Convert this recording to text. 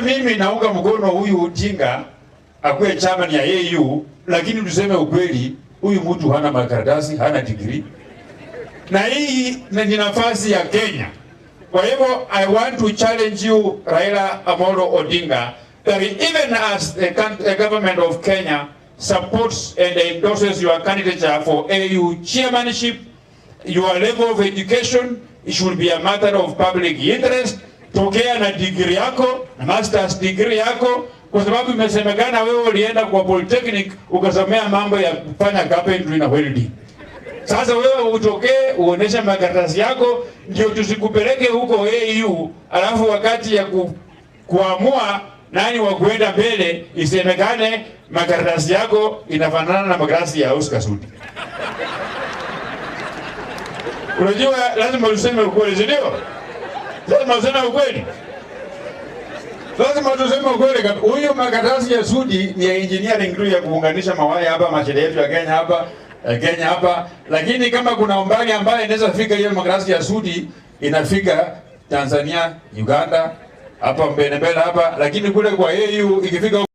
mimi naunga mkono huyu Tinga akuwe chairman ya AU, lakini tuseme ukweli, huyu mtu hana makaratasi, hana degree, na hii ni nafasi ya Kenya. Kwa hivyo I want to challenge you, Raila Amolo Odinga, that even as the government of Kenya supports and endorses your candidature for AU chairmanship, your level of education should be a matter of public interest. Tokea na degree yako na masters degree yako, kwa sababu imesemekana wewe ulienda kwa polytechnic ukasomea mambo ya kufanya carpentry na welding. Sasa wewe utokee uoneshe makaratasi yako, ndio tusikupeleke huko AU, alafu wakati ya kuamua nani wa kuenda mbele isemekane makaratasi yako inafanana na makaratasi ya Oscar Sudi. Unajua lazima useme ukweli, si ndio? Lazima useme ukweli. Lazima tuseme ukweli. Huyu makaratasi ya Sudi ni ya engineering tu ya kuunganisha mawaya hapa, mashine yetu ya Kenya hapa, Kenya hapa, lakini kama kuna umbali ambaye inaweza fika hiyo makaratasi ya Sudi inafika Tanzania, Uganda, hapa mbele mbele hapa, lakini kule kwa AU ikifika